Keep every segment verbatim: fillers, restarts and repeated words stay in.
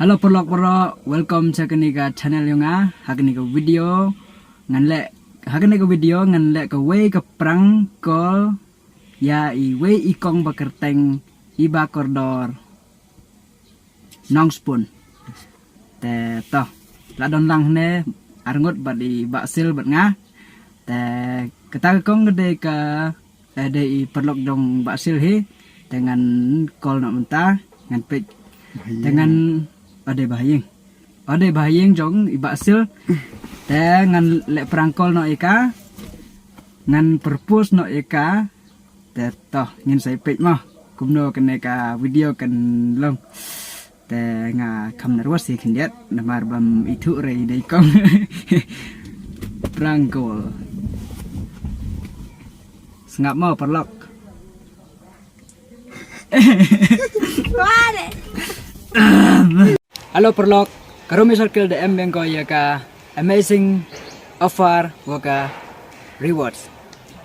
Hello paralok baroh, welcome sha kane ka channel yong nga. Ha kane ka video ngan leh, ha kane ka video ngan leh kawei ka prank call ïa iwei i kong ba kyrteng i Bah Kordor Nongspun. Te to, la don lang ne arngut bad i Bah Sil bad nga. Te kata ka kong ka dei ka, eh, dei i paralok jong Bah Sil hi. Te ngan call noh mynta, ngan peit. Te ngan, o dei Bah Ïing. O dei Bah Ïing jong i Bah Sil. Te ngan leh prank call noh ïa ka. Ngan propose noh ïa ka. Te to, ngin sa ïa peit mo kumno kane ka video kan long. Te nga kham nervous ïa khyndiat namar bym ithuh re i dei kong. Prank call. Sngap mo paralok. Hello paralok, ka Rumi Circle da em biang ko ïa ka amazing offer wa ka rewards.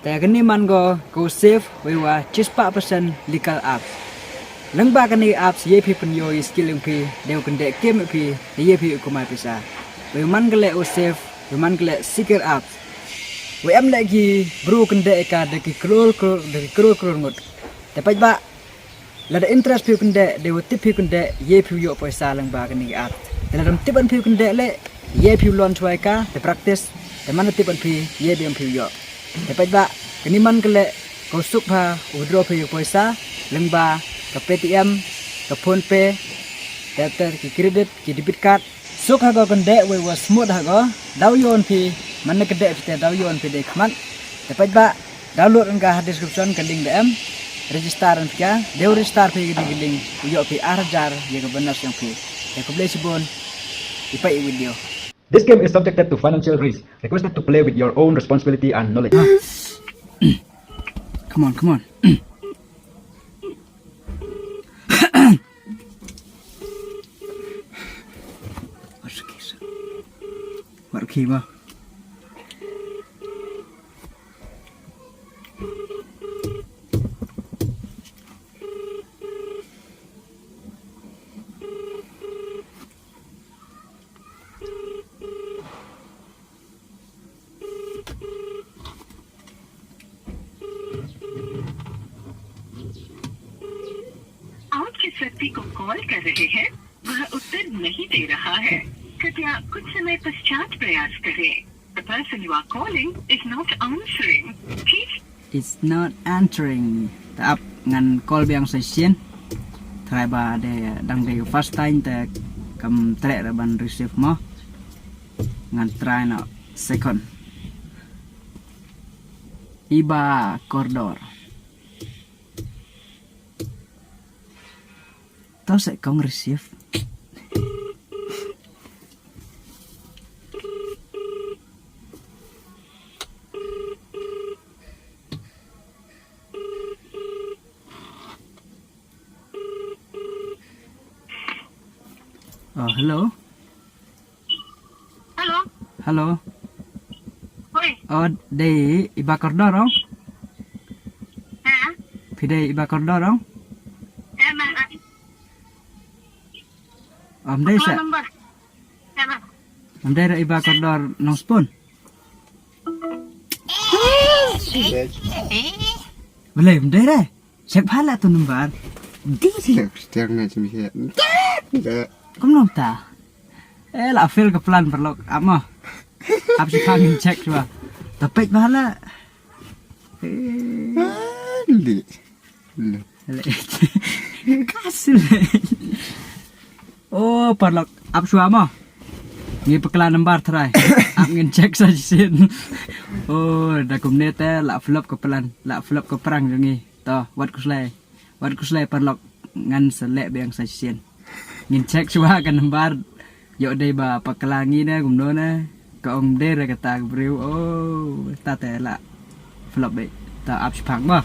Te kane man ko ko save wei wa chispah percent legal apps. Lyngba kane apps ïa phi pynïoh ïa skill yong phi, dei u kyndeh game phi, ïa phi u kamai pisa. Wei man ka leh u save, wei man ka leh secret apps. Wei em leh ki bru kyndeh ka da ki crore crore, da ki crore crore ngut. Te peit ba lada interest phi u kyndeh, dei wa tip phi u kyndeh, ïa phi u ïoh pisa lyngba kane ka app. Te lada tip ban phi u kyndeh leh, ïa phi u launch wai ka, te practice, te man tip ban phi, ïa biang phi u ïoh. Te peit ba kane man ka leh, ko suk bha u withdraw phi u pisa lyngba ka Paytm, ka PhonePe, te te ki credit, ki debit card. Suk ha ko kyndeh wei wa smooth ha ko. Daw ïoh phi man na kyndeh phi te daw ïoh phi dei khmat. Te peit ba download ka ha description ka link da em. Register phi ka. Dei register phi ka link u ïoh phi ar hajar ïa ka bonus yong phi. Te khublei shibun. I peit i video. This game is subjected to financial risk. Requested to play with your own responsibility and knowledge. Come on, come on. Wat okay, so. Wat okay ba. आप जिस व्यक्ति को कॉल कर रहे हैं, वह उत्तर नहीं दे रहा है। कृपया कुछ समय पश्चात प्रयास करें। The person you are calling is not answering. Please. It's not answering. Te ap ngan call biang sa shisien. Try ba dei dang dei first time te kam treh re ban receive mo. Ngan try noh second. I Bah Kordor. To seh kong receive. Oh, hello. Hello. Hello. Oi. Oh, dei i Bah Kordor ong? Ha? Phi dei i Bah Kordor ong? Em, em, em. Ym dei sa. Number. Em, em. Ym dei ra i Bah Kordor Nongspun. Balei ym dei re? Check bha la tu number. Dei, dei. Check, check na chim he. Dei. Kumno ta? Eh, la fail ka plan paralok. Ap mo. Ap shi phang ngin check shuwa. Ta peit bha la. Eh. Ah, dei. Dei. Ka sil. Oh, paralok, ap shuwa mo. Ngi pynkylla number try. Ap ngin check sa shisien. Oh, da kumne te la flop ka plan, la flop ka prank jong ngi. To, wat khuslai. Wat khuslai paralok, ngan sa leh biang sa shisien. Ngin check shuwa ka number. Ïoh dei ba pynkylla ngi ne kumno ne. Ka ong dei re kata ka briew. Oh, ta te la flop beit. Ta ap shi phang mo.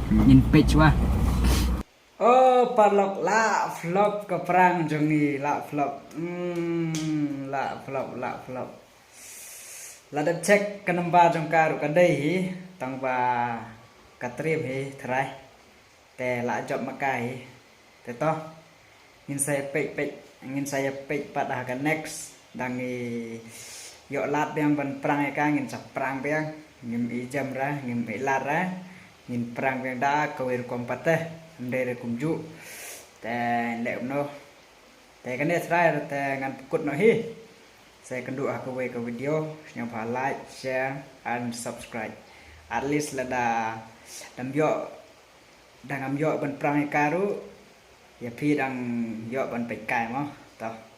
Hmm. Ngin peit shuwa. Oh, paralok, la flop ka prank jong ngi, la flop. Hmm, la flop, la flop. La dep check ka number jong ka ruh ka dei hi, tang ba ka triem hi tharai. Te la jop ma ka hi. Te to. Ngin sa ïa peit peit, ngin sa ïa peit pat ha ka next. Dang ngi ïoh lad biang ban prank ïa ka, ngin sa prank biang. Ngim i jem ra, ngim i lad ra. Ngin prank biang da kawei rukom pat te. Ym dei re kumjuh. Te leh kumno. Te kane trai te ngan pynkut noh hi. Sa ïakynduh ha kawei ka video. Sngewbha like, share and subscribe. At least lada dang ym ïoh, dang ym ïoh ban prank ïa ka ruh, ïa phi dang ïoh ban peit kai mo. To.